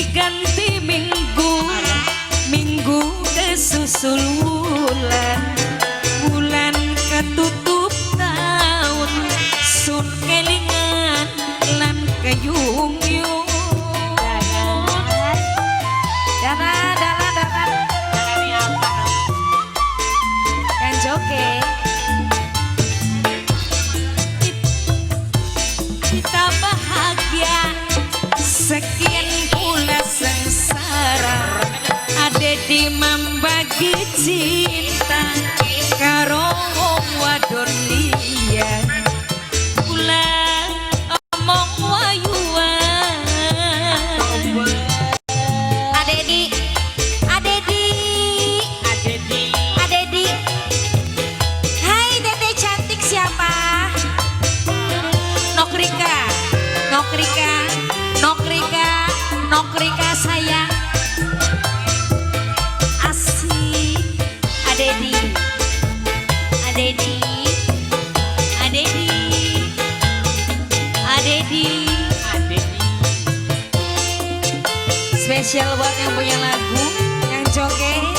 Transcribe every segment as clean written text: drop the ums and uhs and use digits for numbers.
Diganti minggu, minggu kesusul wulan, wulan ketutup tahun, sun kelingan lan keyung yung. Dana, dana, dana. Ini apa no? Yang joget. Kita bahagia, sekian pula sengsara. Adedi membagi cinta karo wong wadon liya. Kula omong wayuan. Adedi, Adedi, Adedi. Adedi. Hai, Dede cantik, siapa? Nokrika, Nokrika, Nokrika, Nokrika sayang. Asik. Adedi, Adedi, Adedi, Adedi. Adedi. Spesial buat yang punya lagu, yang joget.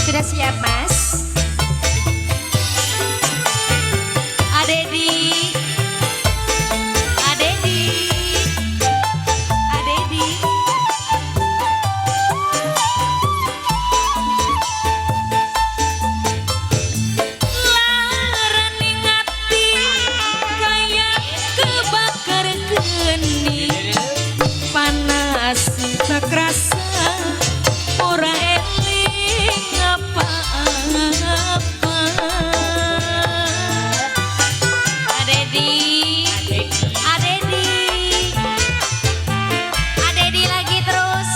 Sudah siap, Mas? Adedi, Adedi, Adedi. Larane ati kaya kebakar geni, panas tak rasa, ora eling apa-apa. Adedi, Adedi, Adedi lagi terus.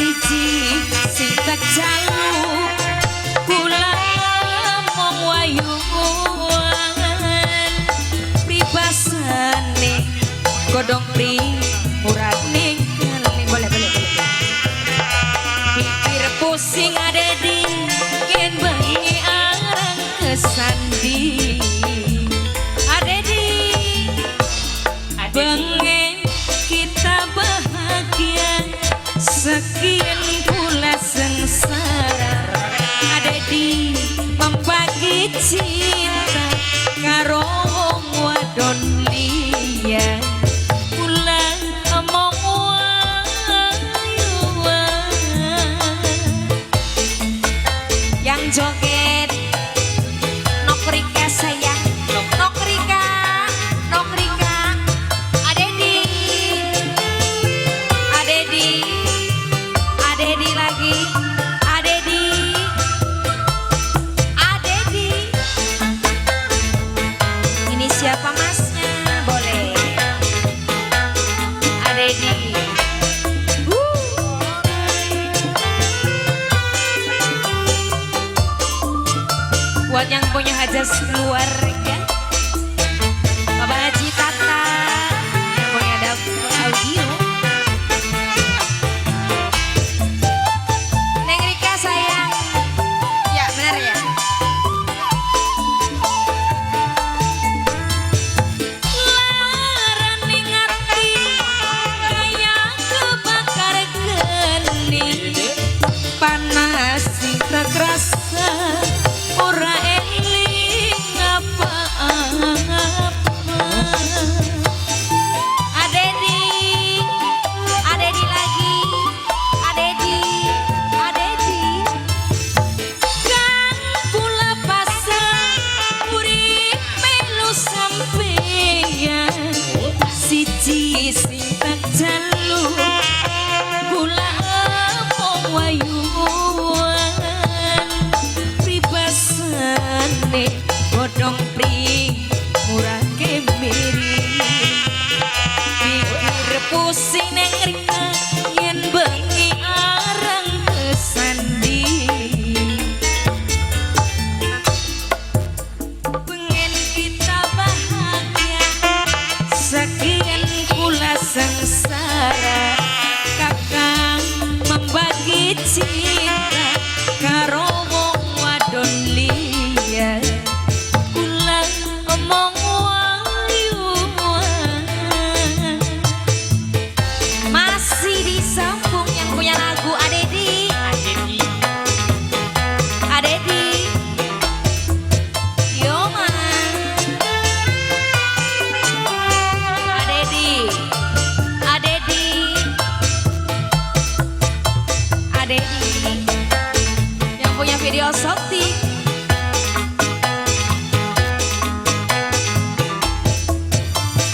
Siji sing tak jaluk, kula mong wayuan, pribasane godhong pri murad ning kali. Boleh, boleh, boleh. Pikir pusing Adedi yen bengi arang kesandi. Adedi, bengi kita bahagia, sekian pula sengsara. Adedi membagi cinta karo wong wadon liya. Kula omong wayuan. Yang joget, Nokrika sayang, Nokrika, Nokrika. Adedi, Adedi, Adedi lagi, Adedi, Adedi. Ini siapa masnya? Boleh. Adedi. Buat yang punya hajat keluarga, Bapak Haji Tata, yang punya dapur audio. Neng Rika sayang. Ya, benar ya. Larane ati kaya kebakar geni, panas sing tak rasa, ora eling apa. Ati.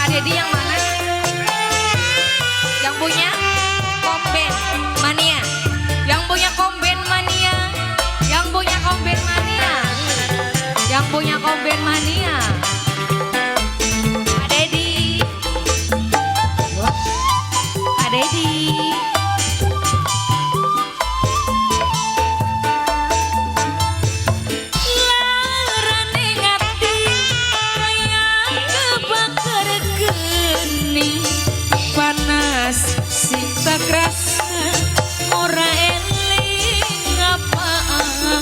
Adedi yang mana? Yang punya Komben Mania. Yang punya Komben Mania. Yang punya Komben Mania. Yang punya Komben Mania. Adedi. Adedi. Larane ngati kaya kebakar geni, panas sing tak rasa ora eling apa-apa.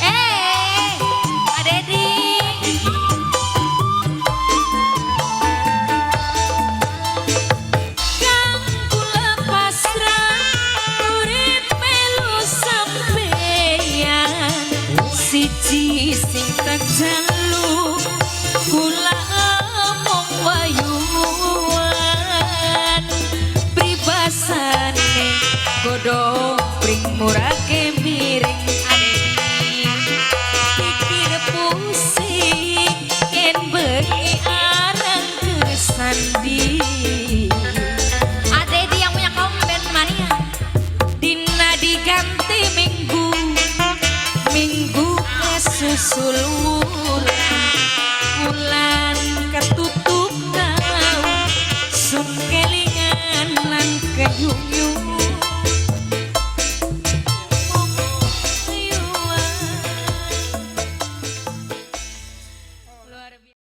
Eh, Adedi. Kang kula pasrah urip melu sampeyan, siji sing tak jaluk kula mung wayuan, pribasane godhong pring murake miring. Adedi pikir pusing yen bengi arang kesandi. Adedi yang punya Komben Mania. Dina diganti minggu, minggu kesusul.